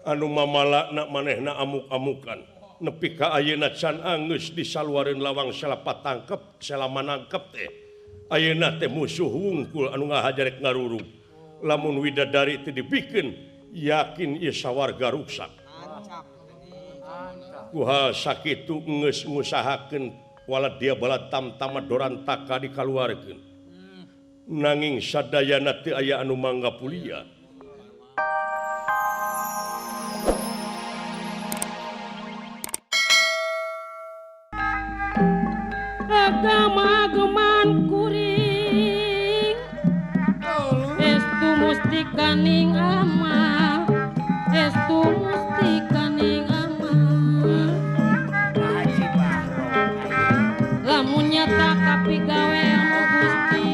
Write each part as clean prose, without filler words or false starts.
Anu mamalakna manehna amuk-amukan. Nepi ka ayeuna can anggeus disaluareun lawang salapat tangkep, salamanangkep teh. Ayeuna teh musuh wungkul anu ngahajarek ngarurug. Lamun widadari teu dibikeun, yakin ieu sawarga ruksak. Ku hal sakitu geus ngusahakeun walad dia balad tamtama dorantaka dikaluarkeun. Nanging sadayana teu aya anu mangga pulia. Agama-ageman kuring estu mustikaning amal, estu mustikaning amal. Lamun nyata kapigawe anu Gusti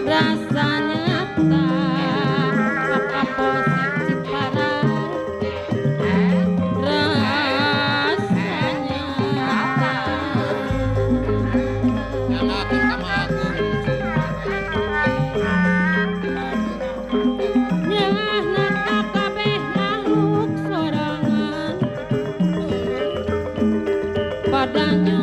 rasa nyata apa Ciparang rasa nyata. Nyahna kabeh makhluk sorangan padanya.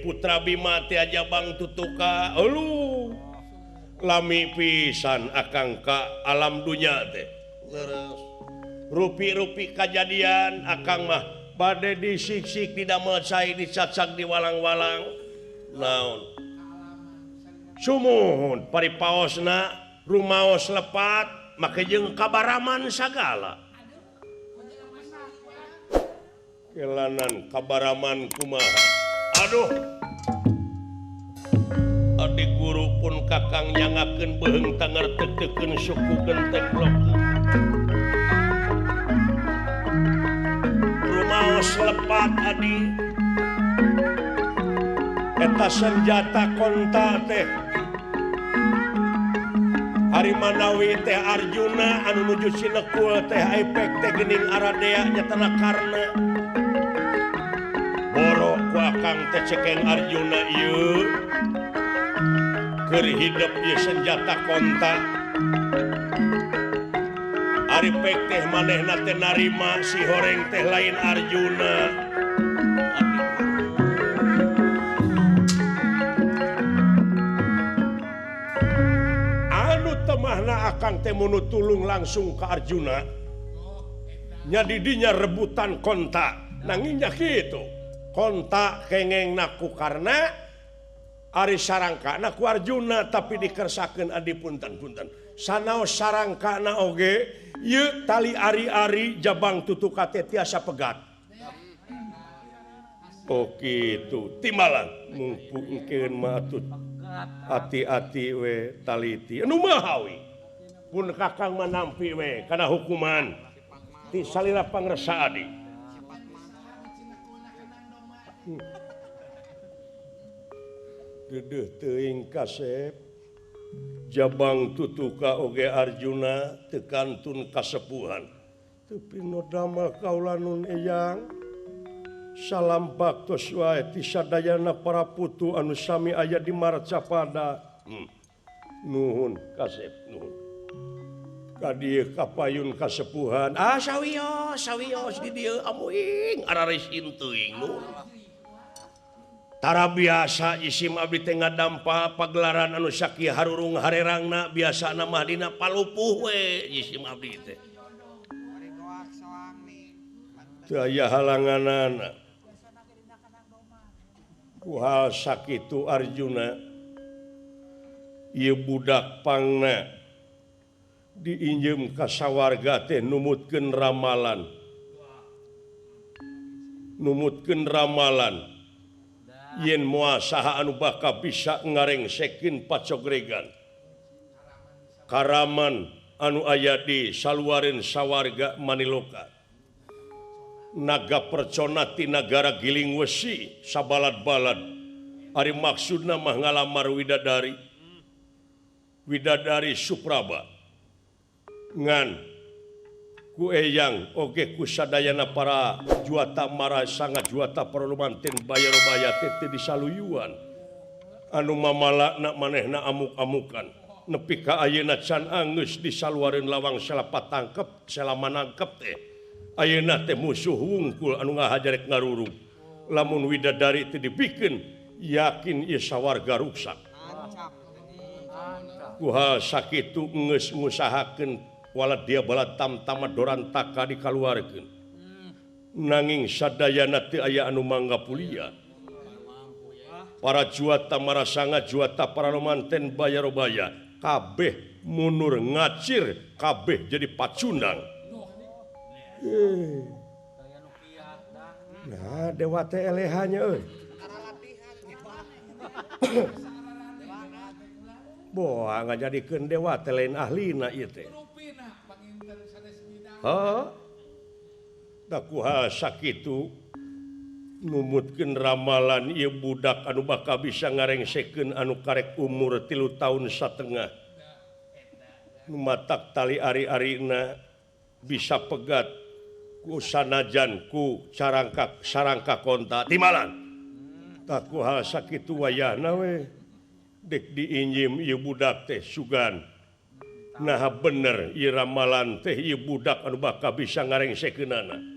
Putra Bima teh aja Bang Tutuka elu lami pisan akang ka alam dunya teh. Rupi-rupi kajadian akang mah bade disiksik didamel cai dicacag di walang-walang naon. Sumuhun paripaosna rumaos lepat make jeung kabaraman sagala. Kelanan kabaraman kumaha. Aduh. Adik guru pun kakang nyangakeun beuheung tangerteukeun suku genteng blok. Rumaos lepat adi. Eta senjata konta teh. Ari manawi teh Arjuna anu nuju Sinekul teh Aipek teh geuning aradea nyatana Karna. Boro ku akang teh cekeng Arjuna ieu. Keur hidep ieu senjata konta. Ari pek teh manehna teh narima si horeng teh lain Arjuna. Anu temahna akang teh mun tulung langsung ka Arjuna. Nya didinya rebutan konta. Nanging nya kitu. Konta kengengna ku Karna, ari sarangkana ku Arjuna tapi dikersakeun adi punten-punten. Sanaos sarangkana oge ieu tali ari-ari jabang tutuka teh tiasa pegat. Oh kitu timbalan mumpungkeun mah atuh ati-ati we taliti. Anu mahawi pun kakang manampi we kana hukuman ti salira pangresa adi. Dedeuh teuing kasep jabang tutuka oge Arjuna teu kantun kasepuhan. Teu pinodama kaula nun eyang. Salam baktos wae ti sadayana para putu anu sami aya di Marcapada. Nuhun kasep nuhun. Ka dieu kapayun kasepuhan. Ah sawios sawios di dieu amuing araresin teuing nuhun. Tara biasa isim abdi teh ngadampa pagelaran anu sakieu harurung harerangna biasana mah dina palupuh we isim abdi teh. Teu aya halanganana. Ku hal sakitu Arjuna ieu budak pangna diinjeum ka sawarga teh numutkeun ramalan. Numutkeun ramalan. Yen moal saha anu bakal bisa ngarengsekeun pacogregan. Karaman anu aya di saluareun sawarga Maniloka. Naga percona ti nagara Giling Wesi sabalad-balad. Ari maksudna mah ngalamar widadari. Widadari Supraba. Ngan ku eyang oge ku sadayana para juata mara sangat juata paralumanten bayar-bayar teh disaluyuan. Anu mamalakna manehna amuk-amukan. Nepi ka ayeuna can anggeus disaluareun lawang salapat tangkep salamanangkep teh. Ayeuna teh musuh wungkul anu ngahajarek ngarurug. Lamun widadari teh dibikeun yakin ieu sawarga ruksak. Ku hal sakitu geus ngusahakeun walad dia balad tamtama dorantaka dikaluarkeun. Nanging sadayana teu aya anu mangga pulia. Para juata marasanga juata paranomanten bayarobaya kabeh munur ngacir kabeh jadi pacundang. Nah dewa teh elehanya euy. Boa ngajadikeun dewa teh lain ahlina ieu teh. Ha? Takuha sakitu numutkeun ramalan ieu budak anu bakal bisa ngarengsekeun anu karek umur 3 tahun satengah. Nu matak tali ari-arina bisa pegat ku sanajan ku carangkak sarangka konta timalan. Takuha sakitu wayahna we dek diinjim ieu budak teh sugan. Nah bener ieu ramalan teh ieu budak anu bakal bisa ngarengsekeunana.